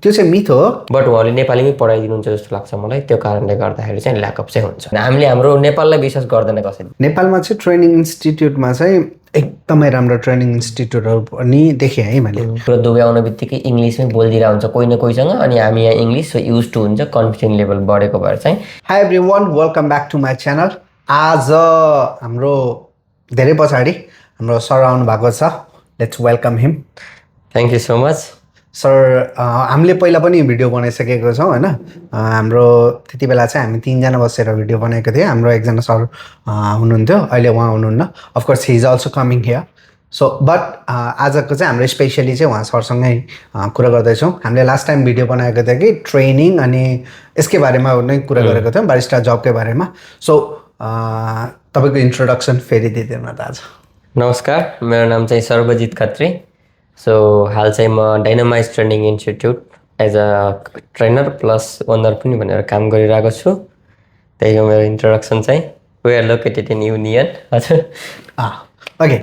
त्यो चाहिँ मिथ हो बट उहाँले नेपालीमै पढाइदिनुहुन्छ जस्तो लाग्छ मलाई। त्यो कारणले गर्दाखेरि चाहिँ ल्याकअप चाहिँ हुन्छ। हामीले हाम्रो नेपाललाई विश्वास गर्दैन कसैले। नेपालमा चाहिँ ट्रेनिङ इन्स्टिट्युटमा चाहिँ एकदमै राम्रो ट्रेनिङ इन्स्टिट्युटहरू पनि देखेँ है मैले। र दुबई आउनु बित्तिकै इङ्ग्लिसमै बोलिदिरहेको हुन्छ कोही न कोहीसँग, अनि हामी यहाँ इङ्ग्लिस युज टु हुन्छ, कन्फिडेन्स लेभल बढेको भएर चाहिँ। Hi everyone, welcome back to my channel. आज हाम्रो धेरै पछाडि हाम्रो सर आउनु भएको छ। Let's welcome him. Thank you so much sir. हामीले पहिला पनि भिडियो बनाइसकेको छौँ होइन। हाम्रो त्यति बेला चाहिँ हामी 3जना बसेर भिडियो बनाएको थियौँ। हाम्रो एकजना सर हुनुहुन्थ्यो, अहिले उहाँ हुनुहुन्न। Of course he is also coming here. So but आजको चाहिँ हाम्रो स्पेसली चाहिँ उहाँ सरसँगै कुरा गर्दैछौँ। हामीले लास्ट टाइम भिडियो बनाएको थियो कि ट्रेनिङ अनि यसकै बारेमा नै कुरा गरेको थियौँ, बारिस्टा जबकै बारेमा। सो तपाईँको इन्ट्रोडक्सन फेरि दिइदिनु न त आज। नमस्कार, मेरो नाम चाहिँ सर्वजित खत्री। सो हाल चाहिँ म Dynamize training institute as a trainer plus owner पनि भनेर काम गरिरहेको छु। त्यही हो मेरो इन्ट्रोडक्सन चाहिँ। We are located in union. हजुर ओके,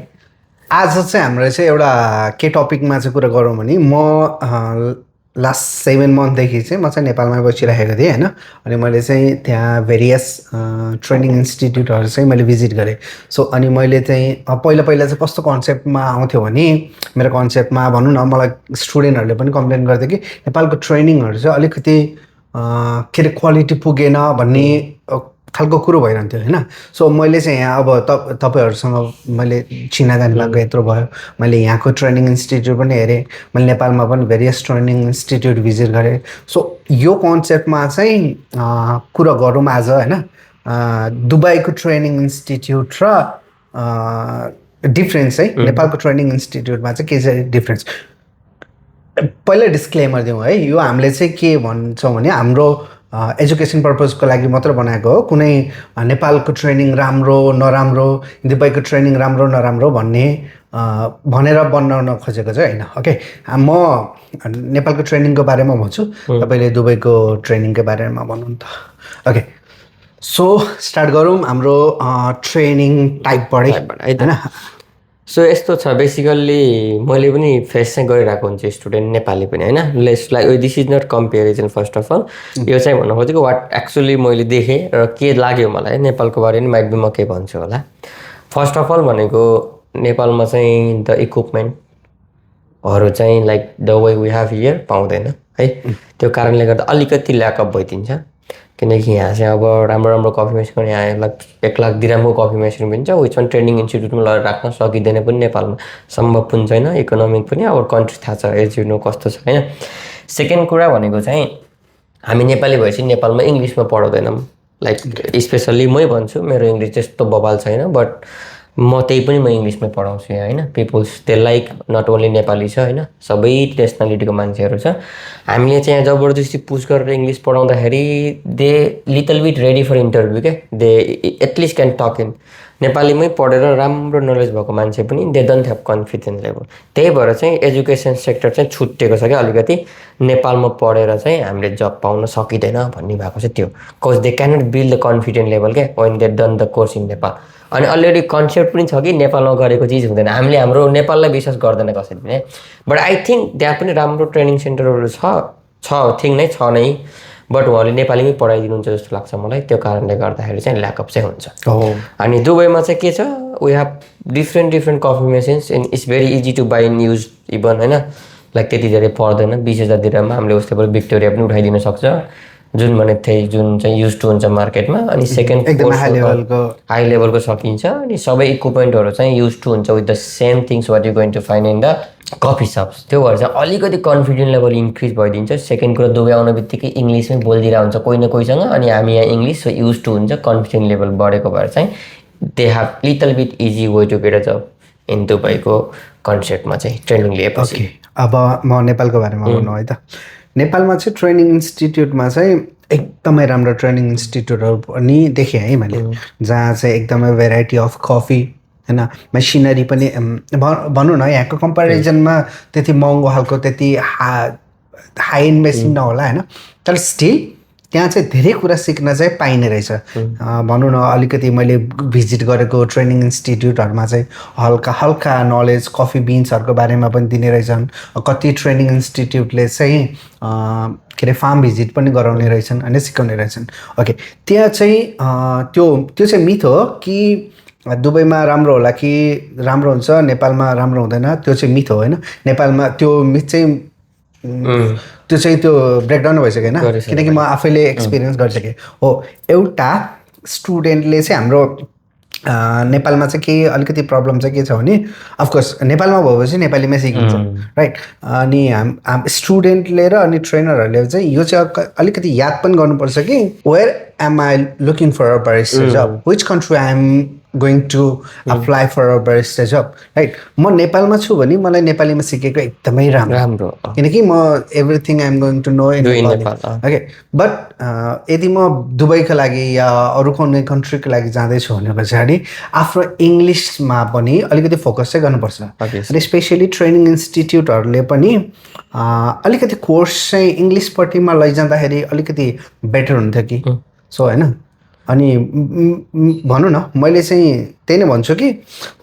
आज चाहिँ हाम्रो चाहिँ एउटा के टपिकमा चाहिँ कुरा गरौँ भने म लास्ट 7 मन्थदेखि चाहिँ म चाहिँ नेपालमै बसिरहेको थिएँ होइन। अनि मैले चाहिँ त्यहाँ भेरियस ट्रेनिङ इन्स्टिट्युटहरू चाहिँ मैले भिजिट गरेँ। सो अनि मैले चाहिँ पहिला चाहिँ कस्तो कन्सेप्टमा आउँथ्यो भने, मेरो कन्सेप्टमा भनौँ न, मलाई स्टुडेन्टहरूले पनि कम्प्लेन गर्थ्यो कि नेपालको ट्रेनिङहरू चाहिँ अलिकति के अरे क्वालिटी पुगेन भन्ने खालको कुरो भइरहन्थ्यो होइन। सो मैले चाहिँ यहाँ अब तपाईँहरूसँग मैले चिनाजानी भएको यत्रो भयो, मैले यहाँको ट्रेनिङ इन्स्टिट्युट पनि हेरेँ, मैले नेपालमा पनि भेरियस ट्रेनिङ इन्स्टिट्युट भिजिट गरेँ। सो यो कन्सेप्टमा चाहिँ कुरा गरौँ आज होइन। दुबईको ट्रेनिङ इन्स्टिट्युट र डिफ्रेन्स है, नेपालको ट्रेनिङ इन्स्टिट्युटमा चाहिँ के चाहिँ डिफ्रेन्स। पहिला डिस्क्लेमर दिउँ है, यो हामीले चाहिँ के भन्छौँ भने हाम्रो एजुकेसन पर्पजको लागि मात्र बनाएको हो। कुनै नेपालको ट्रेनिङ राम्रो नराम्रो, दुबईको ट्रेनिङ राम्रो नराम्रो भनेर बनाउन खोजेको चाहिँ होइन। ओके, म नेपालको ट्रेनिङको बारेमा भन्छु, तपाईँले दुबईको ट्रेनिङको बारेमा भन्नु नि त। ओके, सो स्टार्ट गरौँ हाम्रो ट्रेनिङ टाइपबाटै होइन। सो यस्तो छ, बेसिकल्ली मैले पनि फेस चाहिँ गरिरहेको हुन्छु स्टुडेन्ट नेपाली पनि होइन। Let's like this is not comparison. First of all यो चाहिँ भन्नु खोजेको वाट एक्चुअली मैले देखेँ र के लाग्यो मलाई नेपालको बारेमा माइट बी म के भन्छु होला। फर्स्ट अफ अल भनेको नेपालमा चाहिँ द इक्विपमेन्टहरू चाहिँ like the way we have here पाउँदैन है। त्यो कारणले गर्दा अलिकति ल्याकअप भइदिन्छ, किनकि यहाँ चाहिँ अब राम्रो कफी मेसिन, यहाँ 1 लाख दिरामको कफी मेसिन पनि छ, विच पनि ट्रेनिङ इन्स्टिट्युटमा लगेर राख्न सकिँदैन पनि, नेपालमा सम्भव पनि छैन, इकोनोमिक पनि अब कन्ट्री थाहा छ एज यु नो कस्तो छ होइन। सेकेन्ड कुरा भनेको चाहिँ हामी नेपाली भएपछि नेपालमा इङ्ग्लिसमा पढाउँदैनौँ। लाइक स्पेसल्ली मै भन्छु, मेरो इङ्ग्लिस त्यस्तो बबाल छैन, बट म त्यही पनि म इङ्ग्लिसमै पढाउँछु यहाँ होइन। Peoples they like not only Nepali छ होइन, सबै नेसनालिटीको मान्छेहरू छ। हामीले चाहिँ यहाँ जबरजस्ती पुस गरेर इङ्ग्लिस पढाउँदाखेरि they little bit ready for interview क्या, they at least can talk in. नेपालीमै पढेर राम्रो नलेज भएको मान्छे पनि they don't have confidence level. त्यही भएर चाहिँ एजुकेसन सेक्टर चाहिँ छुट्टिएको छ क्या अलिकति। नेपालमा पढेर चाहिँ हामीले जब पाउन सकिँदैन भन्ने भएको छ त्यो, cause they cannot build the confident level क्या when they done the course in Nepal. अनि अलरेडी कन्सेप्ट पनि छ कि नेपालमा गरेको चिज हुँदैन, हामीले हाम्रो नेपाललाई विश्वास गर्दैन कसैले पनि। बट आई थिङ्क त्यहाँ पनि राम्रो ट्रेनिङ सेन्टरहरू छ थिङ नै छ नै, बट उहाँले नेपालीमै पढाइदिनुहुन्छ जस्तो लाग्छ मलाई। त्यो कारणले गर्दाखेरि चाहिँ ल्याकअप चाहिँ हुन्छ। अनि दुबईमा चाहिँ के छ, we have different coffee machines and it's very easy to buy in use even होइन। लाइक त्यति धेरै पर्दैन, 20,000 दिराममा हामीले उस्तै भिक्टोरिया पनि उठाइदिन सक्छ, जुन भनेको थिएँ जुन चाहिँ युज टु हुन्छ मार्केटमा। अनि सेकेन्ड हाई लेभलको सकिन्छ, अनि सबै इक्विपमेन्टहरू चाहिँ युज टु हुन्छ with the same things what you going to find in the coffee shops. त्यो भएर चाहिँ अलिकति कन्फिडेन्ट लेभल इन्क्रिज भइदिन्छ। सेकेन्ड कुरा, दुबई आउनु बित्तिकै इङ्ग्लिसमै बोलिदिरहेको हुन्छ कोही न कोहीसँग, अनि हामी यहाँ इङ्ग्लिस युज टु हुन्छ, कन्फिडेन्ट लेभल बढेको भएर चाहिँ they have little bit easy way to get a job in दुबईको कन्सेप्टमा चाहिँ ट्रेनिङ लिएपछि। अब म नेपालको बारेमा भन्नु है त। नेपालमा चाहिँ ट्रेनिङ इन्स्टिट्युटमा चाहिँ एकदमै राम्रो ट्रेनिङ इन्स्टिट्युटहरू पनि देखेँ है मैले, जहाँ चाहिँ एकदमै भेराइटी अफ कफी होइन, मेसिनरी पनि भनौँ न यहाँको कम्पेरिजनमा त्यति महँगो खालको त्यति हाई एन्ड मेसिन नहोला होइन, तर स्टिल त्यहाँ चाहिँ धेरै कुरा सिक्न चाहिँ पाइने रहेछ भनौँ न अलिकति मैले भिजिट गरेको ट्रेनिङ इन्स्टिट्युटहरूमा चाहिँ हल्का हल्का नलेज कफी बिन्सहरूको बारेमा पनि दिने रहेछन् कति ट्रेनिङ इन्स्टिट्युटले चाहिँ के अरे फार्म भिजिट पनि गराउने रहेछन् होइन सिकाउने रहेछन् ओके त्यहाँ चाहिँ त्यो चाहिँ मिथ हो कि दुबईमा राम्रो होला कि राम्रो हुन्छ नेपालमा राम्रो हुँदैन त्यो चाहिँ मिथ हो होइन नेपालमा त्यो मिथ चाहिँ त्यो ब्रेकडाउन भइसक्यो होइन किनकि म आफैले एक्सपिरियन्स गरिसकेँ हो एउटा स्टुडेन्टले चाहिँ हाम्रो नेपालमा चाहिँ केही अलिकति प्रब्लम चाहिँ के छ भने अफकोर्स नेपालमा भएपछि नेपालीमै सिकिन्छ राइट अनि हाम स्टुडेन्टले र अनि ट्रेनरहरूले चाहिँ यो चाहिँ अलिकति याद पनि गर्नुपर्छ कि where am I looking for a barista job which country I am going to apply for a barista job right म नेपालमा छु भने मलाई नेपालीमा सिकेको एकदमै राम्रो किनकि म everything I am going to know in Nepal okay but यदि म दुबईको लागि या अरू कुनै कन्ट्रीको लागि जाँदैछु भने पछाडि आफ्नो इङ्ग्लिसमा पनि अलिकति फोकस चाहिँ गर्नुपर्छ अनि स्पेसली ट्रेनिङ इन्स्टिट्युटहरूले पनि अलिकति कोर्स चाहिँ इङ्ग्लिसपट्टिमा लैजाँदाखेरि अलिकति बेटर हुन्थ्यो कि सो होइन अनि भनौँ न मैले चाहिँ त्यही नै भन्छु कि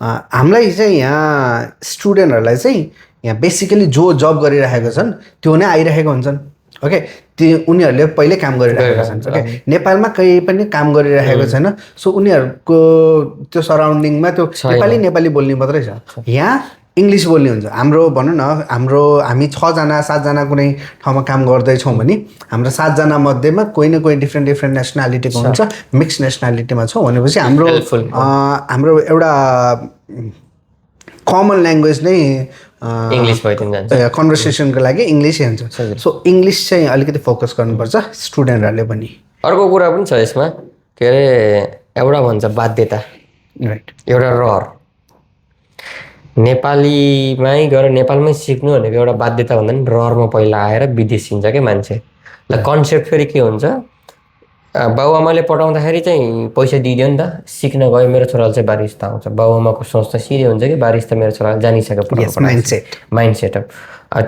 हामीलाई चाहिँ यहाँ स्टुडेन्टहरूलाई चाहिँ यहाँ बेसिकली जो जब गरिरहेको छन् त्यो नै आइरहेको हुन्छन् ओके त्यो उनीहरूले पहिल्यै काम गरिरहेका छन् ओके नेपालमा कहीँ पनि काम गरिरहेको छैन सो उनीहरूको त्यो सराउन्डिङमा त्यो नेपाली बोल्ने मात्रै छ यहाँ इङ्ग्लिस बोल्ने हुन्छ हाम्रो भनौँ न हामी 6जना 7जना कुनै ठाउँमा काम गर्दैछौँ भने हाम्रो 7जना मध्येमा कोही न कोही डिफ्रेन्ट नेसनालिटीको हुन्छ मिक्स नेसनालिटीमा छौँ भनेपछि हाम्रो एउटा कमन ल्याङ्ग्वेज नै इङ्ग्लिस भइदिन्छ कन्भर्सेसनको लागि इङ्ग्लिसै हुन्छ सो इङ्ग्लिस चाहिँ अलिकति फोकस गर्नुपर्छ स्टुडेन्टहरूले पनि अर्को कुरा पनि छ यसमा के अरे एउटा भन्छ बाध्यता राइट एउटा रहर नेपालीमै गएर नेपालमै सिक्नु भनेको एउटा बाध्यता भन्दा नि रहरमा पहिला आएर विदेशिन्छ क्या मान्छे ल कन्सेप्ट फेरि के हुन्छ बाबुआमाले पठाउँदाखेरि चाहिँ पैसा दिइदियो नि त सिक्न गयो मेरो छोराले चाहिँ बारिस्ता आउँछ बाबुआमाको सोच त सिधै हुन्छ कि बारिस्ता मेरो छोराले जानिसक्यो माइन्ड सेटअप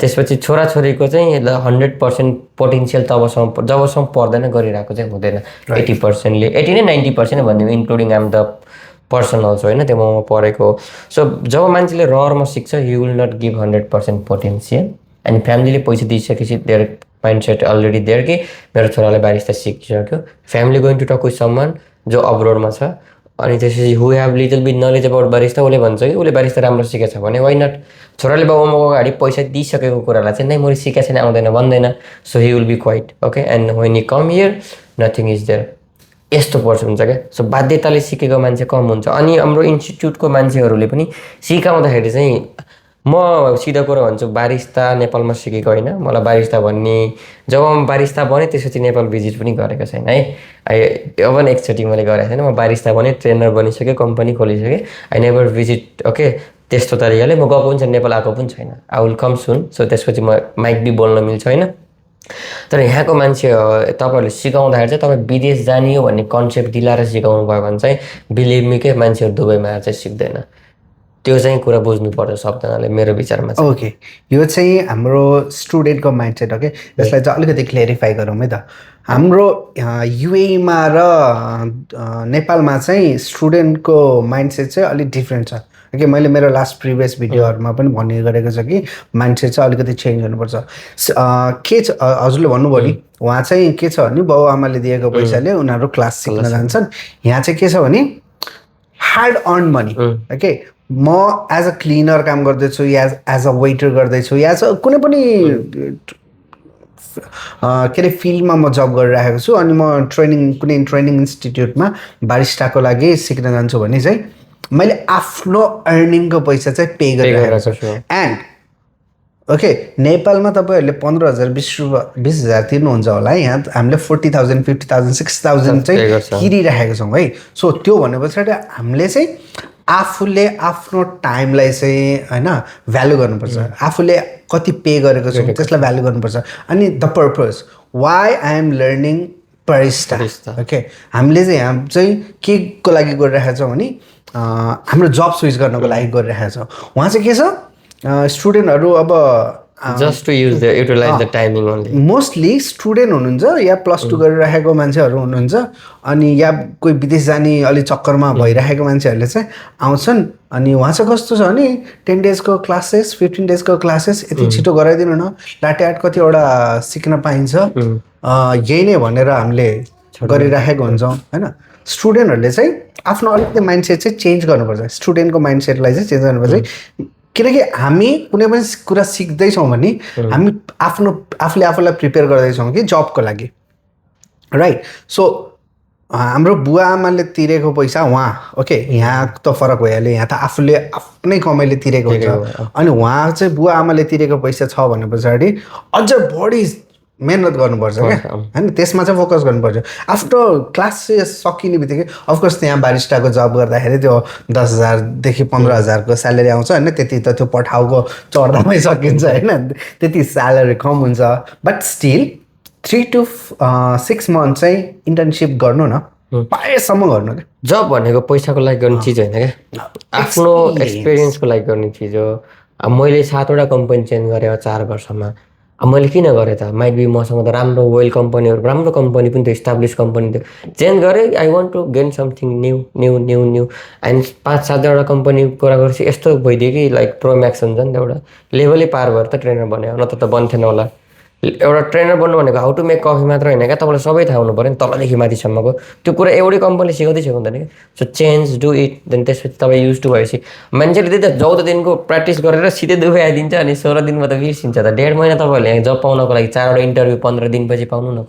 त्यसपछि छोराछोरीको चाहिँ 100% पोटेन्सियल जबसम्म पढ्दैन गरिरहेको चाहिँ हुँदैन 80%ले 80 नै 90% भन्ने including I'm the person also होइन त्यो ममा पढेको सो जब मान्छेले रहरमा सिक्छ you will not give 100% potential अनि फ्यामिलीले पैसा दिइसकेपछि their mind set already there कि मेरो छोराले बारिस्ता सिकिसक्यो family going to talk with someone जो अब्रोडमा छ अनि त्यसपछि who have little bit knowledge about barista उसले भन्छ कि उसले बारिस्ता राम्रो सिकेछ भने वाइ नट छोराले बाबुआमाको अगाडि पैसा दिइसकेको कुरालाई चाहिँ नै मैले सिकेको छैन आउँदैन भन्दैन so he will be quite okay and when you come here nothing is there यस्तो पर्छ हुन्छ क्या सो बाध्यताले सिकेको मान्छे कम हुन्छ अनि हाम्रो इन्स्टिट्युटको मान्छेहरूले पनि सिकाउँदाखेरि चाहिँ म सिधा कुरा भन्छु बारिस्ता नेपालमा सिकेको होइन मलाई बारिस्ता भन्ने जब म बारिस्ता बनेँ त्यसपछि नेपाल भिजिट पनि गरेको छैन है अब एकचोटि मैले गरेको छैन म बारिस्ता बनेँ ट्रेनर बनिसकेँ कम्पनी खोलिसकेँ आई नेभर भिजिट ओके त्यस्तो तरिकाले म गएको पनि छैन नेपाल आएको पनि छैन I will come soon so त्यसपछि म माइक बी बोल्न मिल्छ होइन तर यहाँको मान्छे तपाईँहरूले सिकाउँदाखेरि चाहिँ तपाईँ विदेश जाने हो भन्ने कन्सेप्ट दिलाएर सिकाउनु भयो भने चाहिँ बिलिभ मी के मान्छेहरू दुबईमा आएर चाहिँ सिक्दैन त्यो चाहिँ कुरा बुझ्नुपर्छ सबजनाले मेरो विचारमा चाहिँ ओके यो चाहिँ हाम्रो स्टुडेन्टको माइन्डसेट ओके यसलाई चाहिँ अलिकति क्लियरिफाई गरौँ है त हाम्रो युएमा र नेपालमा चाहिँ स्टुडेन्टको माइन्डसेट चाहिँ अलिक डिफ्रेन्ट छ ओके मैले मेरो लास्ट प्रिभियस भिडियोहरूमा पनि भन्ने गरेको छ कि माइन्डसेट चाहिँ अलिकति चेन्ज गर्नुपर्छ के छ हजुरले भन्नुभयो नि उहाँ चाहिँ के छ भने बाउ आमाले दिएको पैसाले उनीहरू क्लास सिक्न जान्छन् यहाँ चाहिँ के छ भने हार्ड अर्न मनी ओके म एज अ क्लिनर काम गर्दैछु या एज अ वेटर गर्दैछु या कुनै पनि के अरे फिल्डमा म जब गरिरहेको छु अनि म कुनै ट्रेनिङ इन्स्टिट्युटमा बारिस्टाको लागि सिक्न जान्छु भने चाहिँ मैले आफ्नो अर्निङको पैसा चाहिँ पे गरिरहेको छु एन्ड ओके नेपालमा तपाईँहरूले 15,000 20,000 तिर्नुहुन्छ होला है यहाँ हामीले 40,000 50,000 6,000 चाहिँ तिरिरहेको छौँ है सो त्यो भने पछाडि हामीले चाहिँ आफूले आफ्नो टाइमलाई चाहिँ होइन भ्यालु गर्नुपर्छ आफूले कति पे गरेको छु त्यसलाई भ्यालु गर्नुपर्छ अनि the purpose why I am learning barista okay हामीले चाहिँ यहाँ चाहिँ के को लागि गरिरहेको छौँ भने हाम्रो जब स्विच गर्नको लागि गरिरहेको छौँ उहाँ चाहिँ के छ स्टुडेन्टहरू अब just to utilize the timing only. Mostly student हुनुहुन्छ या प्लस टू गरिराखेको मान्छेहरू हुनुहुन्छ अनि या कोही विदेश जाने अलिक चक्करमा भइराखेको मान्छेहरूले चाहिँ आउँछन् अनि उहाँ चाहिँ कस्तो छ भने 10 डेजको क्लासेस 15 डेजको क्लासेस यति छिटो गराइदिनु न लाटे आर्ट कतिवटा सिक्न पाइन्छ यही नै भनेर हामीले गरिराखेको हुन्छौँ होइन। स्टुडेन्टहरूले चाहिँ आफ्नो अलिकति माइन्डसेट चाहिँ चेन्ज गर्नुपर्छ, स्टुडेन्टको माइन्डसेटलाई चाहिँ चेन्ज गर्नुपर्छ किनकि हामी कुनै पनि कुरा सिक्दैछौँ भने हामी आफूले आफूलाई प्रिपेयर गर्दैछौँ कि जबको लागि, राइट। सो हाम्रो बुवा आमाले तिरेको पैसा वहाँ ओके यहाँ त फरक भइहाल्यो, यहाँ त आफूले आफ्नै कमाइले तिरेको हुन्छ अनि वहाँ चाहिँ बुवा आमाले तिरेको पैसा छ भने पछाडि अझ बढी मेहनत गर्नुपर्छ क्या होइन, त्यसमा चाहिँ फोकस गर्नुपर्छ। आफ्नो क्लास सकिने बित्तिकै अफकोर्स त्यहाँ बारिस्टाको जब गर्दाखेरि त्यो 10,000 देखि 15,000को स्यालेरी आउँछ होइन, त्यति त त्यो पठाउको चढ्दामै सकिन्छ होइन, त्यति स्यालेरी कम हुन्छ। बट स्टिल 3 to 6 मन्थ चाहिँ इन्टर्नसिप गर्नु न, पाएसम्म गर्नु क्या। जब भनेको पैसाको लागि गर्ने चिज होइन क्या, आफ्नो एक्सपिरियन्सको लागि गर्ने चिज हो। अब मैले 7वटा कम्पनी चेन्ज गरेँ 4 वर्षमा, अब मैले किन गरेँ त, माइट बी मसँग त राम्रो वेल कम्पनीहरू राम्रो कम्पनी पनि थियो, इस्टाब्लिस कम्पनी थियो, चेन्ज गरेँ। I want to gain something new new new new and 5-7वटा कम्पनी कुरा गरेपछि यस्तो भइदियो कि लाइक प्रोम्याक्स हुन्छ नि त, एउटा लेभलै पार भएर त ट्रेनर बन्यो, नत्र त बन्थेन होला। एउटा ट्रेनर बन्नु भनेको हाउ टु मेक कफी मात्र होइन क्या, तपाईँलाई सबै थाहा हुनु पऱ्यो नि, तलदेखि माथिसम्मको त्यो कुरा एउटै कम्पनीले सिकाउँदै सिकाउँदैन क्या। So change do it, then त्यसपछि तपाईँ युज टु भएपछि मान्छेले त्यही त 14 दिनको प्र्याक्टिस गरेर सिधै दुबई आइदिन्छ अनि 16 दिनमा त बिर्सिन्छ त। 1.5 महिना तपाईँहरूले जब पाउनको लागि 4वटा इन्टरभ्यू 15 दिनपछि पाउनु न।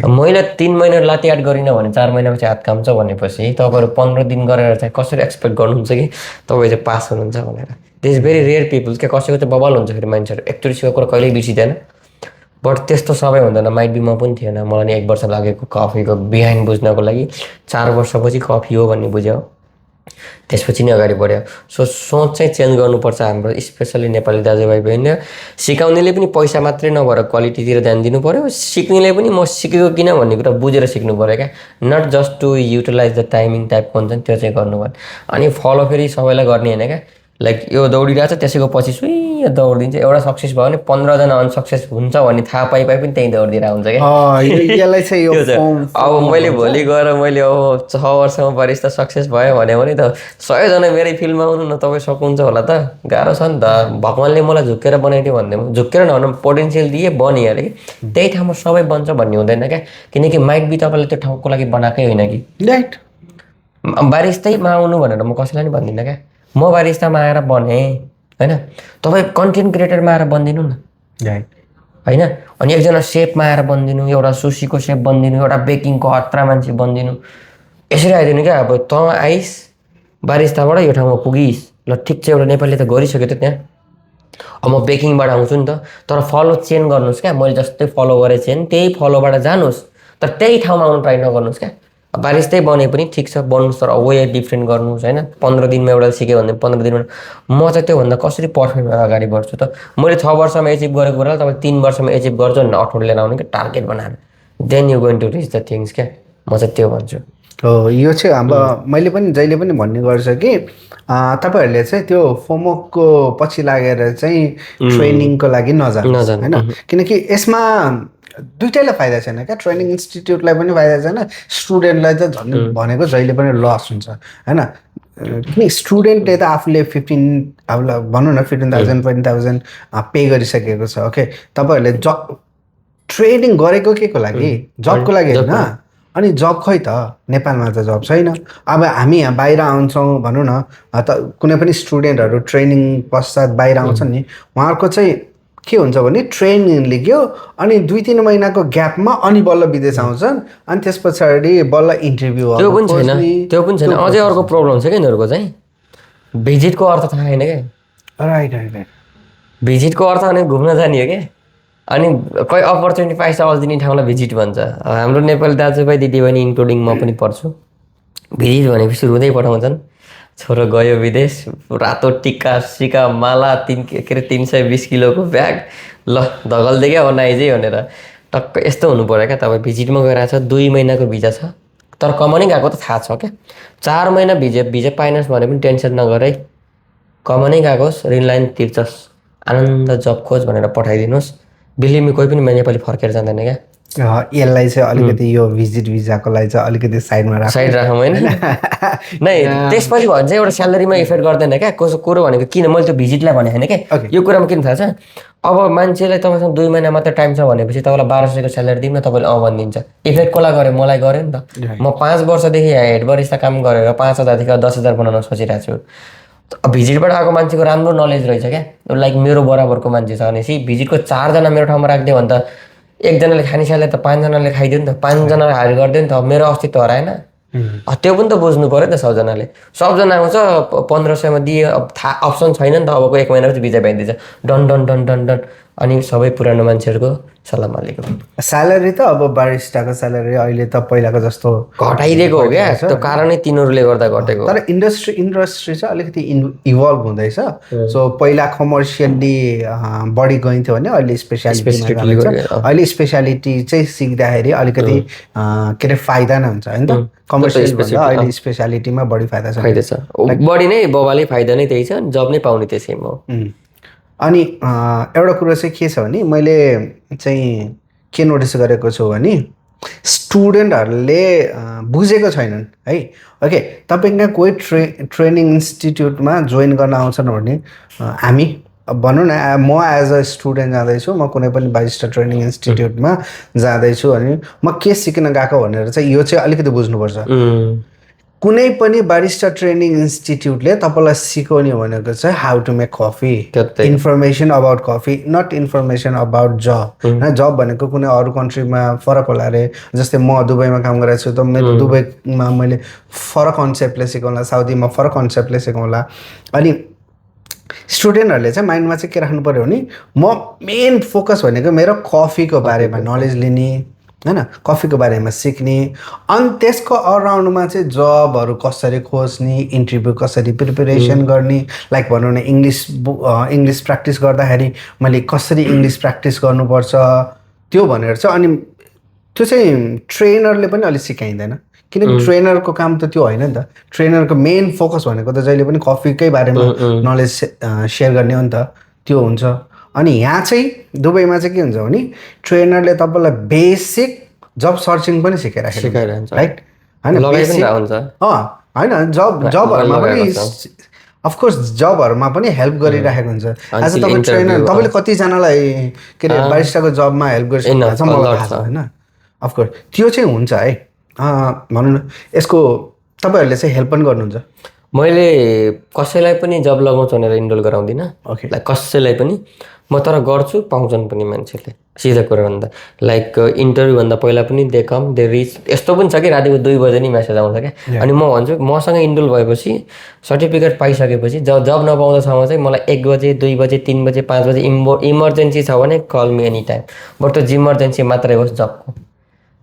मैले 3 महिना लाते आर्ट गरिनँ भने 4 महिनापछि हात काम छ भनेपछि तपाईँहरू 15 दिन गरेर चाहिँ कसरी एक्सपेक्ट गर्नुहुन्छ कि तपाईँ चाहिँ पास हुनुहुन्छ भनेर। दिस भेरी रेयर पिपल्स क्या, कसैको चाहिँ बबाल हुन्छ फेरि मान्छेहरू एकचोटि सिकेको कुरा कहिल्यै बिर्सिँदैन। बट त्यस्तो सबै हुँदैन, माइट बी म पनि थिएन, मलाई नि 1 वर्ष लागेको कफीको बिहाइन्ड बुझ्नको लागि, 4 वर्षपछि कफी हो भन्ने बुझ्यो, त्यसपछि नि अगाडि बढ्यो। सो सोच चाहिँ चेन्ज गर्नुपर्छ हाम्रो, स्पेसली नेपाली दाजुभाइ बहिनी। सिकाउनेले पनि पैसा मात्रै नभएर क्वालिटीतिर ध्यान दिनु पऱ्यो, सिक्नेले पनि म सिकेको किन भन्ने कुरा बुझेर सिक्नु पऱ्यो क्या, not just to utilize the timing टाइपको हुन्छ नि त्यो चाहिँ गर्नु पर्यो। अनि फलो फेरि सबैलाई गर्ने होइन क्या, लाइक यो दौडिरहेको छ त्यसैको पछि सुई दौडिदिन्छ, एउटा सक्सेस भयो भने 15जना अनसक्सेस हुन्छ भन्ने थाहा पाइ पनि त्यहीँ दौडिदिएर हुन्छ क्या। अब मैले भोलि गएर मैले अब 6 वर्षमा बारिस्ता सक्सेस भयो भने त 100जना मेरै फिल्डमा आउनु न, तपाईँ सक्नुहुन्छ होला त, गाह्रो छ नि त। भगवान्ले मलाई झुक्केर बनाइदियो भन्दै झुक्केर नभनौँ पोटेन्सियल दिए बनिहाल्यो कि, त्यही ठाउँमा सबै बन्छ भन्ने हुँदैन क्या, किनकि माइट बी तपाईँले त्यो ठाउँको लागि बनाएकै होइन कि। राइट, बारिस्तामा आउनु भनेर म कसैलाई नि भन्दिनँ क्या, म बारिस्तामा आएर बने होइन, तपाईँ कन्टेन्ट क्रिएटरमा आएर बनिदिनु न होइन, अनि एकजना सेफमा आएर बनिदिनु, एउटा सुसीको सेफ बनिदिनु, एउटा बेकिङको हत्रा मान्छे बनिदिनु, यसरी आइदिनु क्या। अब तँ आइस बारिस्ताबाट यो ठाउँमा पुगिस्, ल ठिक छ, एउटा नेपालीले त गरिसक्यो त त्यहाँ, अब म बेकिङबाट आउँछु नि त, तर फलो चेन गर्नुहोस् क्या, मैले जस्तै फलो गरेँ चेन त्यही फलोबाट जानुहोस्, तर त्यही ठाउँमा आउनु ट्राई नगर्नुहोस् क्या। बारिस्तै बने पनि ठिक छ बन्नुहोस्, तर वे डिफ्रेन्ट गर्नुहोस् होइन। 15 दिनमा एउटा सिक्यो भने 15 दिनमा म चाहिँ त्योभन्दा कसरी पर्फेक्ट भएर अगाडि बढ्छु त। मैले 6 वर्षमा एचिभ गरेको कुरालाई तपाईँ 3 वर्षमा एचिभ गर्छु भने अठोट लिएर आउने क्या, टार्गेट बनाएर, then you going to reach the things क्या, म चाहिँ त्यो भन्छु। हो, यो चाहिँ अब मैले पनि जहिले पनि भन्ने गर्छ कि तपाईँहरूले चाहिँ त्यो फोमोकको पछि लागेर चाहिँ ट्रेनिङको लागि नजानुहोस् होइन, किनकि यसमा दुइटैलाई फाइदा छैन क्या, ट्रेनिङ इन्स्टिट्युटलाई पनि फाइदा छैन, स्टुडेन्टलाई त झन् भनेको जहिले पनि लस हुन्छ होइन। किन स्टुडेन्टले त आफूले 15 अब भनौँ न 15,000 20,000 पे गरिसकेको छ ओके, तपाईँहरूले जब ट्रेनिङ गरेको के को लागि, जबको लागि होइन। अनि जब खै त नेपालमा त जब छैन। अब हामी यहाँ बाहिर आउँछौँ भनौँ न, कुनै पनि स्टुडेन्टहरू ट्रेनिङ पश्चात बाहिर आउँछन् नि, उहाँहरूको चाहिँ के हुन्छ भने ट्रेनिङ लिग्यो अनि 2-3 महिनाको ग्यापमा अनि बल्ल विदेश आउँछन्, अनि त्यस पछाडि बल्ल इन्टरभ्यू। त्यो पनि छैन अझै अर्को प्रब्लम छ क्या यिनीहरूको चाहिँ, भिजिटको अर्थ थाहा छैन क्या। राइट, भिजिटको अर्थ अनि घुम्न जाने हो क्या, अनि कोही अपर्च्युनिटी पाइछ अल्झिने ठाउँलाई भिजिट भन्छ। हाम्रो नेपाली दाजुभाइ दिदीबहिनी इन्क्लुडिङ म पनि पढ्छु, भिजिट भनेपछि रुँदै पठाउँछन्, छोरो गयो विदेश, रातो टिक्का सिक्का माला 320 किलोको ब्याग, ल धगल्दै क्या नाइजै भनेर टक्क यस्तो हुनु पऱ्यो क्या। तपाईँ भिजिटमा गइरहेको छ, 2 महिनाको भिजा छ, तर कमाउनै गएको त थाहा छ क्या। 4 महिना भिजा पाइनस् भने पनि टेन्सन नगर है, कमाउनै गएको होस्, ऋण लाइन तिर्छस्, आनन्द जब खोज भनेर पठाइदिनुहोस्, बिलिभ मी कोही पनि नेपाली फर्केर जाँदैन क्या। यसलाई चाहिँ अलिकति यो भिजिट भिजाको लागि चाहिँ अलिकति साइडमा राखौँ होइन नै त्यसपछि भन्छ एउटा स्यालेरीमा इफेक्ट गर्दैन क्या। कसो कुरो भनेको किन मैले त्यो भिजिटलाई भने होइन क्या, यो कुरामा किन थाहा छ, अब मान्छेलाई तपाईँसँग 2 महिना मात्र टाइम छ भनेपछि तपाईँलाई 1200 स्यालेरी दिउँ न, तपाईँले भनिदिन्छ। इफेक्ट कसलाई गऱ्यो, मलाई गऱ्यो नि त। म 5 वर्षदेखि हेड बरिस्ता काम गरेर 5000 देखि 10,000 बनाउन सोचिरहेको छु। भिजिटबाट आएको मान्छेको राम्रो नलेज रहेछ क्या, लाइक मेरो बराबरको मान्छे छ भनेपछि भिजिटको 4 जना मेरो ठाउँमा राखिदियो भने त एकजनाले खाने स्यालेरी त 5 जनाले खाइदियो नि त, 5 जनाले हायर गरिदियो नि त, मेरो अस्तित्व हराएन। त्यो पनि त बुझ्नु पऱ्यो नि त सबजनाले। सबजना आउँछ 1500मा दिए, अब थाहा अप्सन छैन नि त, अबको 1 महिनापछि भिजा पाइदिन्छ, done done done done done. अनि सबै पुरानो मान्छेहरूको सलाम अलेकुम। स्यालेरी त अब बारिस्टाको स्यालेरी अहिले त पहिलाको जस्तो घटाइदिएको हो क्या, त्यो कारणै तिनीहरूले गर्दा घटेको। तर इन्डस्ट्री चाहिँ अलिकति इभल्भ हुँदैछ। सो पहिला कमर्सियल्ली बढी गइन्थ्यो भने अहिले अहिले स्पेसियालिटी चाहिँ सिक्दाखेरि अलिकति के अरे फाइदा नै हुन्छ होइन त। कमर्सियल भन्दा अहिले स्पेसियालिटीमा बढी फाइदा छ। बढी नै बबाले फाइदा नै त्यही छ, जब नै पाउने त्यसैमा हो। अनि एउटा कुरो चाहिँ के छ भने मैले चाहिँ के नोटिस गरेको छु भने स्टुडेन्टहरूले बुझेको छैनन् है। ओके, तपाईँ कहाँ कोही ट्रेनिङ इन्स्टिट्युटमा जोइन गर्न आउँछन् भने हामी भनौँ न, म एज अ स्टुडेन्ट जाँदैछु, म कुनै पनि बारिस्टा ट्रेनिङ इन्स्टिट्युटमा जाँदैछु अनि म के सिक्न गएको भनेर चाहिँ यो चाहिँ अलिकति बुझ्नुपर्छ। कुनै पनि बारिस्टा ट्रेनिङ इन्स्टिट्युटले तपाईँलाई सिकाउने भनेको चाहिँ how to make coffee, information about coffee, not information about job. होइन, जब भनेको कुनै अरू कन्ट्रीमा फरक होला अरे। जस्तै म दुबईमा काम गरेको छु त मेरो दुबईमा मैले फरक कन्सेप्टले सिकाउँला, साउदीमा फरक कन्सेप्टले सिकाउँला। अनि स्टुडेन्टहरूले चाहिँ माइन्डमा चाहिँ के राख्नु पऱ्यो भने म मेन फोकस भनेको मेरो कफीको बारेमा नलेज लिने होइन, कफीको बारेमा सिक्ने, अनि त्यसको अराउन्डमा चाहिँ जबहरू कसरी खोज्ने, इन्टरभ्यू कसरी प्रिपरेसन गर्ने, लाइक भनौँ न इङ्ग्लिस प्र्याक्टिस गर्दाखेरि मैले कसरी इङ्ग्लिस प्र्याक्टिस गर्नुपर्छ त्यो भनेर चाहिँ। अनि त्यो चाहिँ ट्रेनरले पनि अलिक सिकाइँदैन, किनकि ट्रेनरको काम त त्यो होइन नि त। ट्रेनरको मेन फोकस भनेको त जहिले पनि कफीकै बारेमा नलेज सेयर गर्ने हो नि त, त्यो हुन्छ। अनि यहाँ चाहिँ दुबईमा चाहिँ के हुन्छ भने ट्रेनरले तपाईँलाई बेसिक जब सर्चिङ पनि सिकाइराख्छ, राइट होइन। होइन, जबहरूमा पनि अफकोर्स जबहरूमा पनि हेल्प गरिराखेको हुन्छ। आज तपाईँ ट्रेनर, तपाईँले कतिजनालाई के अरे बारिस्टाको जबमा हेल्प गरिसक्नु भएको छ मलाई थाहा छ होइन। अफकोर्स त्यो चाहिँ हुन्छ है। भनौँ न यसको तपाईँहरूले चाहिँ हेल्प पनि गर्नुहुन्छ। मैले कसैलाई पनि जब लगाउँछु भनेर इन्रोल गराउँदिनँ, लाइक कसैलाई पनि। म तर गर्छु, पाउँछन् पनि मान्छेले, सिधा कुरा भन्दा। लाइक इन्टरभ्यूभन्दा पहिला पनि दे कम दे रिच। यस्तो पनि छ कि रातिको 2 बजे नि मेसेज आउँछ क्या। अनि म भन्छु मसँग इन्रोल भएपछि सर्टिफिकेट पाइसकेपछि जब नपाउँदासम्म चाहिँ मलाई 1 बजे 2 बजे 3 बजे 5 बजे इमर्जेन्सी छ भने call me any time. But त्यो इमर्जेन्सी मात्रै होस् जबको,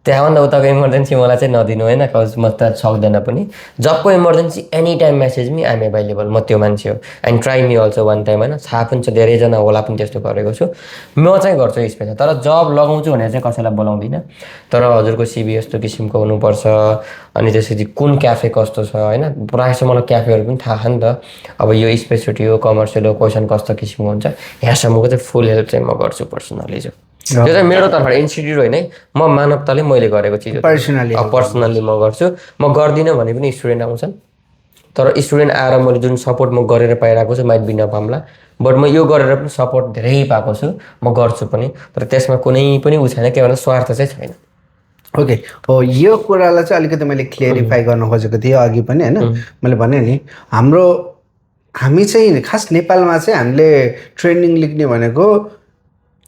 त्यहाँभन्दा उताको इमर्जेन्सी मलाई चाहिँ नदिनु होइन, कज म त सक्दैन पनि। जबको emergency any time message me I'm available, म त्यो मान्छे हो। And try me also one time होइन, थाहा पनि छ धेरैजना होला पनि त्यस्तो गरेको छु। म चाहिँ गर्छु स्पेसल, तर जब लगाउँछु भनेर चाहिँ कसैलाई बोलाउँदिनँ। तर हजुरको सिभी यस्तो किसिमको हुनुपर्छ, अनि त्यसपछि कुन क्याफे कस्तो छ होइन। प्रायः जस्तो मलाई क्याफेहरू पनि थाहा छ नि त, अब यो स्पेसिलिटी हो, कमर्सियल हो, क्वेसन कस्तो किसिमको हुन्छ, यहाँसम्मको चाहिँ फुल हेल्प चाहिँ म गर्छु पर्सनली चाहिँ। त्यो चाहिँ मेरो तर्फबाट इन्स्टिट्युट होइन है, म मानवताले मैले गरेको चिज हो, पर्सनल्ली म गर्छु। म गर्दिनँ भने पनि स्टुडेन्ट आउँछन्, तर स्टुडेन्ट आएर मैले जुन सपोर्ट म गरेर पाइरहेको छु माइट बी नपाउँला, बट म यो गरेर पनि सपोर्ट धेरै पाएको छु, म गर्छु पनि। तर त्यसमा कुनै पनि उ छैन, के भन्दा स्वार्थ चाहिँ छैन। ओके, हो यो कुरालाई चाहिँ अलिकति मैले क्लियरिफाई गर्न खोजेको थिएँ अघि पनि होइन। मैले भने नि हामी चाहिँ खास नेपालमा चाहिँ हामीले ट्रेनिङ लिने भनेको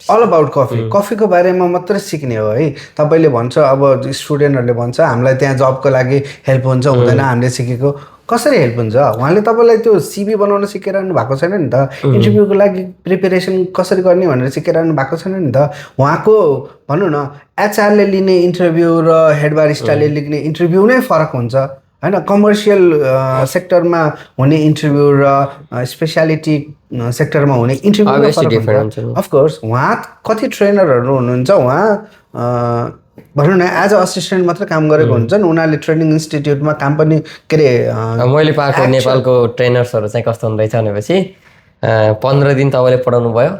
अल अबाउट कफीको बारेमा मात्रै सिक्ने हो है। तपाईँले भन्छ अब स्टुडेन्टहरूले भन्छ हामीलाई त्यहाँ जबको लागि हेल्प हुन्छ हुँदैन, हामीले सिकेको कसरी हेल्प हुन्छ? उहाँले तपाईँलाई त्यो सिभी बनाउन सिकाइरहनु भएको छैन नि त, इन्टरभ्यूको लागि प्रिपेरेसन कसरी गर्ने भनेर सिकाइरहनु भएको छैन नि त। उहाँको भनौँ न एचआरले लिने इन्टरभ्यू र हेड बारिस्टाले लिने इन्टरभ्यू नै फरक हुन्छ होइन। कमर्सियल सेक्टरमा हुने इन्टरभ्यू र स्पेसियालिटी सेक्टरमा हुने इन्टरभ्यू फरक हुन्छ। अफकोर्स उहाँ कति ट्रेनरहरू हुनुहुन्छ, उहाँ भनौँ न एज अ असिस्टेन्ट मात्र काम गरेको हुन्छन्, उनीहरूले ट्रेनिङ इन्स्टिट्युटमा काम पनि के अरे मैले पाएको नेपालको ट्रेनर्सहरू चाहिँ कस्तो हुँदैछ भनेपछि 15 दिन तपाईँले पढाउनु भयो,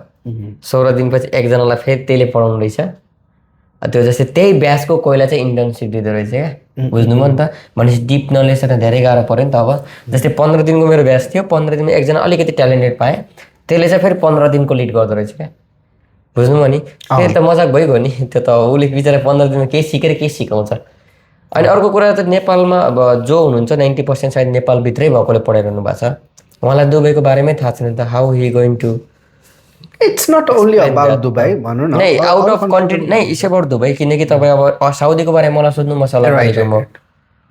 16 दिनपछि एकजनालाई फेरि त्यसले पढाउनु रहेछ। त्यो जस्तै त्यही ब्याचको कोहीलाई चाहिँ इन्टर्नसिप दिँदो रहेछ क्या, बुझ्नुभयो नि त। भनेपछि डिप नलेज त धेरै गाह्रो पऱ्यो नि त। अब जस्तै 15 दिनको मेरो ब्याच थियो, 15 दिनमा एकजना अलिकति ट्यालेन्टेड पाएँ, त्यसले चाहिँ फेरि 15 दिनको लिड गर्दो रहेछ क्या, बुझ्नुभयो नि। फेरि त मजाक भइगयो नि त्यो त। उसले बिचरा 15 दिनमा केही सिकेर केही सिकाउँछ। अनि अर्को कुरा त नेपालमा अब जो हुनुहुन्छ 90% सायद नेपालभित्रै भएकोले पढाइरहनु भएको छ, उहाँलाई दुबईको बारेमै थाहा छैन त। How he going to it's not only about Dubai भनौँ न, नै आउट अफ कन्ट्री नै इट्स अबाउट दुबई। किनकि तपाईँ अब साउदीको बारेमा मलाई सोध्नु म सल्लाह पाइछु,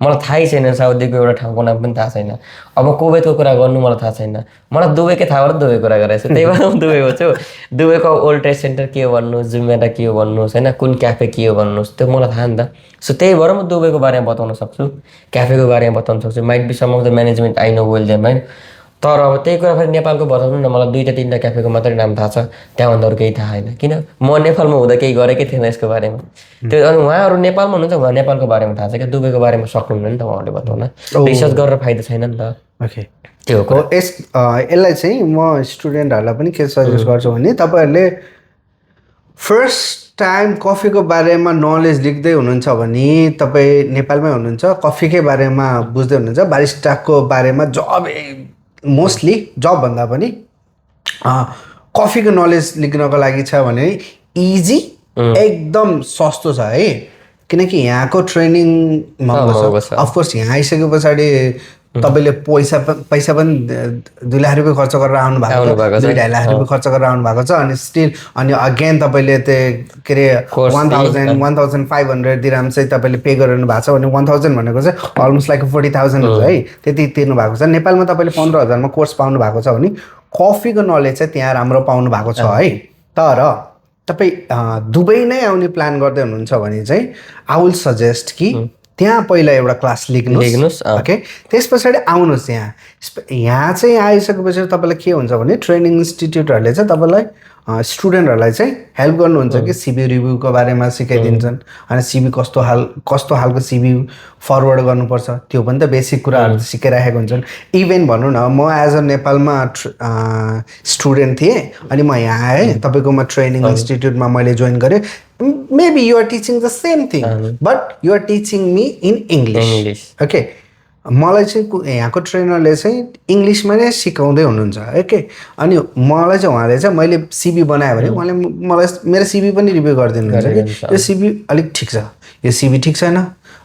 मलाई थाहै छैन। साउदीको एउटा ठाउँको नाम पनि थाहा छैन। अब कुवेतको कुरा गर्नु मलाई थाहा छैन, मलाई दुबईकै थाहा भएर दुबई कुरा गरेको छु, त्यही भएर म दुबई भन्छु। दुबईको ओल्ड ट्रेड सेन्टर के हो भन्नुहोस्, जुमेरा के हो भन्नुहोस्, होइन कुन क्याफे के हो भन्नुहोस्, त्यो मलाई थाहा नि त। सो त्यही भएर म दुबईको बारेमा बताउन सक्छु, क्याफेको बारेमा बताउन सक्छु। Might be some of the management I know well them, होइन। तर अब त्यही कुरा फेरि नेपालको बताउनु न, मलाई 2-3 क्याफेको मात्रै नाम थाहा छ, त्यहाँभन्दा अरू केही थाहा छैन। किन म नेपालमा हुँदा केही गरेकै थिएन यसको बारेमा। त्यो अनि उहाँहरू नेपालमा हुनुहुन्छ, उहाँ नेपालको बारेमा थाहा छ क्या, दुबईको बारेमा सक्नुहुन्न नि त उहाँहरूले बताउन। रिसर्च गरेर फाइदा छैन नि त। ओके, त्यो हो। यसलाई चाहिँ म स्टुडेन्टहरूलाई पनि के सजेस्ट गर्छु भने तपाईँहरूले फर्स्ट टाइम कफीको बारेमा नलेज लिँदै हुनुहुन्छ भने तपाईँ नेपालमै हुनुहुन्छ, कफीकै बारेमा बुझ्दै हुनुहुन्छ, बारिस्टाको बारेमा जब मोस्टली जबभन्दा पनि कफीको नलेज लिनको लागि छ भने इजी, एकदम सस्तो छ है। किनकि यहाँको ट्रेनिङ महँगो छ। अफकोर्स यहाँ आइसके पछाडि तपाईँले पैसा पनि 2 लाख रुपियाँ खर्च गरेर आउनु भएको छ, 2-2.5 लाख रुपियाँ खर्च गरेर आउनु भएको छ। अनि स्टिल अनि अगेन तपाईँले त्यो के अरे 1,500 दिराम चाहिँ तपाईँले पे गरिरहनु भएको छ भने 1,000 भनेको चाहिँ अलमोस्ट लाइक 40,000 हुन्छ है, त्यति तिर्नु भएको छ। नेपालमा तपाईँले 15,000मा कोर्स पाउनु भएको छ भने कफीको नलेज चाहिँ त्यहाँ राम्रो पाउनु भएको छ है। तर तपाईँ दुबई नै आउने प्लान गर्दै हुनुहुन्छ भने चाहिँ आई विल सजेस्ट कि त्यहाँ पहिला एउटा क्लास लिनुहोस्, ओके, त्यस पछाडि आउनुहोस्। यहाँ चाहिँ आइसकेपछि तपाईँलाई के हुन्छ भने ट्रेनिङ इन्स्टिट्युटहरूले चाहिँ तपाईँलाई स्टुडेन्टहरूलाई चाहिँ हेल्प गर्नुहुन्छ कि सिबी रिभ्यूको बारेमा सिकाइदिन्छन्। अनि सिबी कस्तो खालको सिबी फरवर्ड गर्नुपर्छ त्यो पनि त बेसिक कुराहरू सिकाइराखेको हुन्छन्। इभेन भनौँ न म एज अ नेपालमा स्टुडेन्ट थिएँ, अनि म यहाँ आएँ, तपाईँकोमा ट्रेनिङ इन्स्टिट्युटमा मैले जोइन गरेँ। Maybe you are teaching the same thing, but you are teaching me in English. Okay. मलाई चाहिँ यहाँको ट्रेनरले चाहिँ इङ्ग्लिसमा नै सिकाउँदै हुनुहुन्छ, ओके। अनि मलाई चाहिँ उहाँले चाहिँ मैले सिबी बनाएँ भने उहाँले मलाई मेरो सिबी पनि रिभ्यू गरिदिनुहुन्छ कि यो सिबी अलिक ठिक छ, यो सिबी ठिक छैन,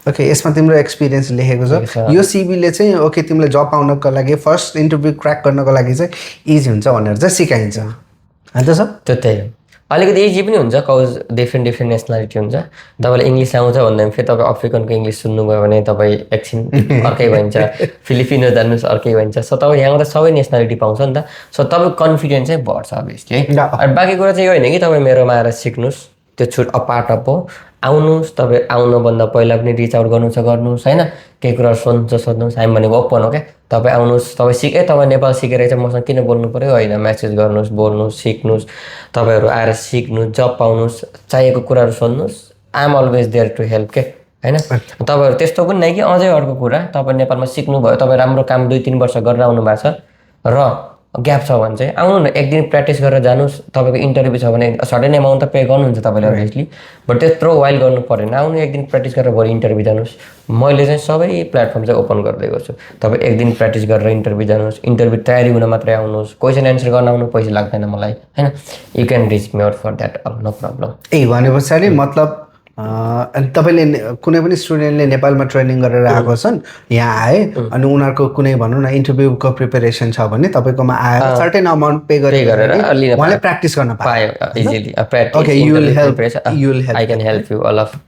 ओके, यसमा तिम्रो एक्सपिरियन्स लेखेको छ, यो सिबीले चाहिँ ओके तिमीले जब पाउनको लागि फर्स्ट इन्टरभ्यू क्र्याक गर्नको लागि चाहिँ इजी हुन्छ भनेर चाहिँ सिकाइन्छ, होइन सर? त्यो त्यही हो। अलिकति इजी पनि हुन्छ, कज डिफ्रेन्ट नेसनालिटी हुन्छ। तपाईँलाई इङ्ग्लिस आउँछ भन्दा फेरि तपाईँ अफ्रिकनको इङ्ग्लिस सुन्नुभयो भने तपाईँ एकछिन अर्कै भइन्छ, फिलिपिनो जान्नुहोस् अर्कै भइन्छ। सो तपाईँ यहाँबाट सबै नेसनालिटी पाउँछ नि त। सो तपाईँको कन्फिडेन्स चाहिँ बढ्छ अभियसली है। अनि बाँकी कुरा चाहिँ यो होइन कि तपाईँ मेरोमा आएर सिक्नुहोस्, त्यो छुट पार्ट अफ हो। आउनुहोस्, तपाईँ आउनुभन्दा पहिला पनि रिच आउट गर्नु छ गर्नुहोस्, होइन। केही कुरा सोध्नुहोस्, हामी भनेको ओपन हो क्या। तपाईँ आउनुहोस्, तपाईँ तपाईँ नेपाल सिकेर चाहिँ मसँग किन बोल्नु पऱ्यो, होइन, म्यासेज गर्नुहोस्, बोल्नुहोस्, सिक्नुहोस्। तपाईँहरू आएर सिक्नुहोस्, जब पाउनुहोस्, चाहिएको कुराहरू सोध्नुहोस्। I am always there to help के, होइन। तपाईँहरू त्यस्तो पनि नै कि अझै अर्को कुरा, तपाईँ नेपालमा सिक्नुभयो, तपाईँ राम्रो काम 2-3 वर्ष गरेर आउनु भएको छ र ग्याप छ भने चाहिँ आउनु न, एक दिन प्र्याक्टिस गरेर जानुहोस्। तपाईँको इन्टरभ्यू छ भने सर्टेन एमाउन्ट त पे गर्नुहुन्छ तपाईँले अभियसली, बट त्यत्रो वाइल गर्नु परेन। आउनु, एक दिन प्र्याक्टिस गरेर भोलि इन्टरभ्यू जानुहोस्। मैले चाहिँ सबै प्लेटफर्म चाहिँ ओपन गरिदिएको छु। तपाईँ एक दिन प्र्याक्टिस गरेर इन्टरभ्यू जानुहोस्, इन्टरभ्यू तयारी हुन मात्रै आउनुहोस्, क्वेसन एन्सर गर्न आउनु, पैसा लाग्दैन मलाई, होइन। You can reach me out for that, no problem. भने पछाडि मतलब तपाईँले कुनै पनि स्टुडेन्टले नेपालमा ट्रेनिङ गरेर आएको छन्, यहाँ आए अनि उनीहरूको कुनै भनौँ न इन्टरभ्यूको प्रिपेरेसन छ भने तपाईँकोमा आएर सर्टेन अमाउन्ट पे गरेर उहाँले प्र्याक्टिस गर्न पायो easily. Okay, you will help, I can help you all of.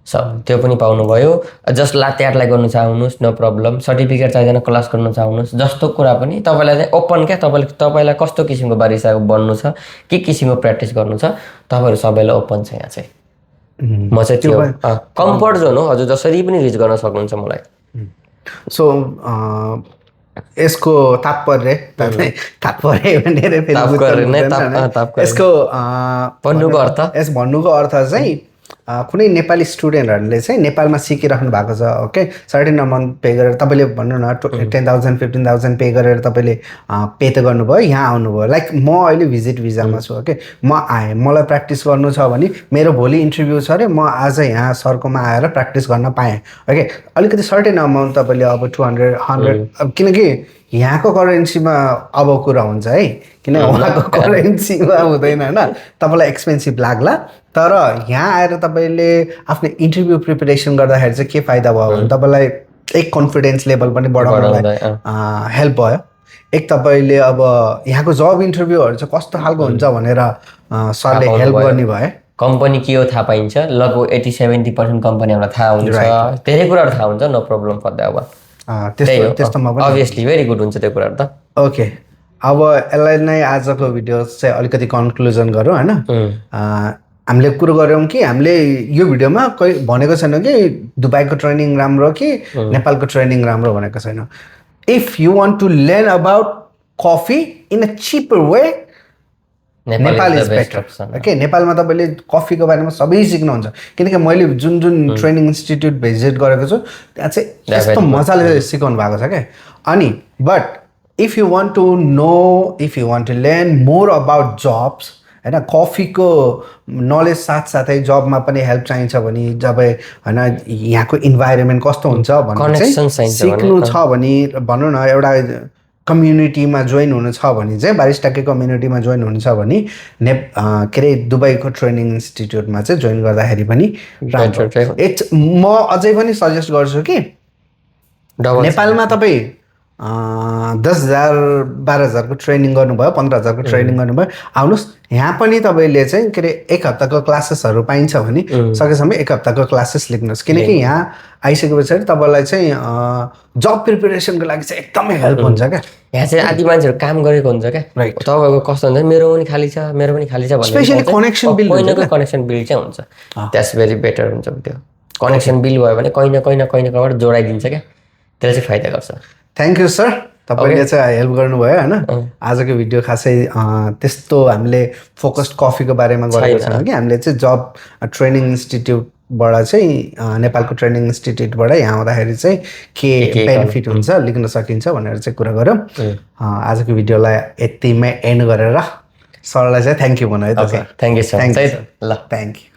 So त्यो पनि पाउनुभयो। जस्ट लाते एप्लाई गर्नु छ आउनुहोस्, नो प्रब्लम। सर्टिफिकेट चाहिँदैन, क्लास गर्नु छ आउनुहोस्। जस्तो कुरा पनि तपाईँलाई चाहिँ ओपन क्या, तपाईँलाई कस्तो किसिमको बारिसा बन्नु छ, के किसिमको प्र्याक्टिस गर्नु छ, तपाईँहरू सबैलाई ओपन छ यहाँ चाहिँ। म चाहिँ त्यो कम्फर्ट जोन हो, हजुर जसरी पनि रिच गर्न सक्नुहुन्छ मलाई। सो यसको तात्पर्य भनेर यसको भन्नुको अर्थ चाहिँ कुनै नेपाली स्टुडेन्टहरूले चाहिँ नेपालमा सिकिराख्नु भएको छ ओके सर्टेन अमाउन्ट पे गरेर तपाईँले भन्नु न 10,000 15,000 पे गरेर तपाईँले पे त गर्नुभयो यहाँ आउनुभयो लाइक म अहिले भिजिट भिजामा छु ओके म आएँ मलाई प्र्याक्टिस गर्नु छ भने मेरो भोलि इन्टरभ्यू छ अरे म आज यहाँ सरकोमा आएर प्र्याक्टिस गर्न पाएँ ओके अलिकति सर्टेन अमाउन्ट तपाईँले अब 200 किनकि यहाँको करेन्सीमा अब कुरा हुन्छ है किन उहाँको करेन्सीमा हुँदैन होइन तपाईँलाई एक्सपेन्सिभ लाग्ला तर यहाँ आएर तपाईँले आफ्नो इन्टरभ्यू प्रिपरेसन गर्दाखेरि चाहिँ के फाइदा भयो भने तपाईँलाई एक कन्फिडेन्स लेभल पनि बढाउनलाई हेल्प भयो एक तपाईँले अब यहाँको जब इन्टरभ्यूहरू चाहिँ कस्तो खालको हुन्छ भनेर सरले हेल्प गर्ने भयो कम्पनी के हो थाहा पाइन्छ लगभग 80-70% कम्पनी हामीलाई थाहा हुन्छ धेरै कुराहरू थाहा हुन्छ no problem for that one त्यस्तोमा पनि अभियसली भेरी गुड हुन्छ त्यो कुराहरू त ओके अब यसलाई नै आजको भिडियो चाहिँ अलिकति कन्क्लुजन गरौँ होइन हामीले कुरो गऱ्यौँ कि हामीले यो भिडियोमा कोही भनेको छैन कि दुबईको ट्रेनिङ राम्रो कि नेपालको ट्रेनिङ राम्रो भनेको छैन if you want to learn about coffee in a cheaper way Nepal is better okay नेपालमा तपाईँले कफीको बारेमा सबै सिक्नुहुन्छ किनकि मैले जुन जुन ट्रेनिङ इन्स्टिट्युट भिजिट गरेको छु त्यहाँ चाहिँ यस्तो मजाले सिकाउनु भएको छ क्या अनि but if you want to know if you want to learn more about jobs होइन कफीको नलेज साथसाथै जबमा पनि हेल्प चाहिन्छ भने जब होइन यहाँको इन्भाइरोमेन्ट कस्तो हुन्छ भने चाहिँ सिक्नु छ भने भनौँ न एउटा कम्युनिटीमा जोइन हुनु छ भने चाहिँ बारिस्टाकै कम्युनिटीमा जोइन हुनु छ भने के अरे दुबईको ट्रेनिङ इन्स्टिट्युटमा चाहिँ जोइन गर्दाखेरि पनि म अझै पनि सजेस्ट गर्छु कि नेपालमा तपाईँ 10,000 12,000को ट्रेनिङ गर्नुभयो 15,000को ट्रेनिङ गर्नुभयो आउनुहोस् यहाँ पनि तपाईँले चाहिँ के अरे एक हप्ताको क्लासेसहरू पाइन्छ भने सकेसम्म एक हप्ताको क्लासेस लेख्नुहोस् किनकि यहाँ आइसके पछाडि तपाईँलाई चाहिँ जब प्रिपेरेसनको लागि चाहिँ एकदमै हेल्प हुन्छ क्या यहाँ चाहिँ आदि मान्छेहरू काम गरेको हुन्छ क्या तपाईँको कस्तो हुन्छ मेरो पनि खाली छ मेरो पनि खाली छ specially connection bill connection bill चाहिँ हुन्छ द्याट्स भेरी बेटर हुन्छ त्यो कनेक्सन बिल भयो भने कहीँ न कहीँबाट जोडाइदिन्छ क्या त्यसले चाहिँ फाइदा गर्छ थ्याङ्क यू सर तपाईँले चाहिँ हेल्प गर्नुभयो होइन आजको भिडियो खासै त्यस्तो हामीले फोकस्ड कफीको बारेमा गरेको छैनौँ कि हामीले चाहिँ जब ट्रेनिङ इन्स्टिट्युटबाट चाहिँ नेपालको ट्रेनिङ इन्स्टिट्युटबाट यहाँ आउँदाखेरि चाहिँ के बेनिफिट हुन्छ लेख्न सकिन्छ भनेर चाहिँ कुरा गऱ्यौँ आजको भिडियोलाई यतिमै एन्ड गरेर सरलाई चाहिँ थ्याङ्क यू भन्नु है त सर थ्याङ्क यू सर ल थ्याङ्क यू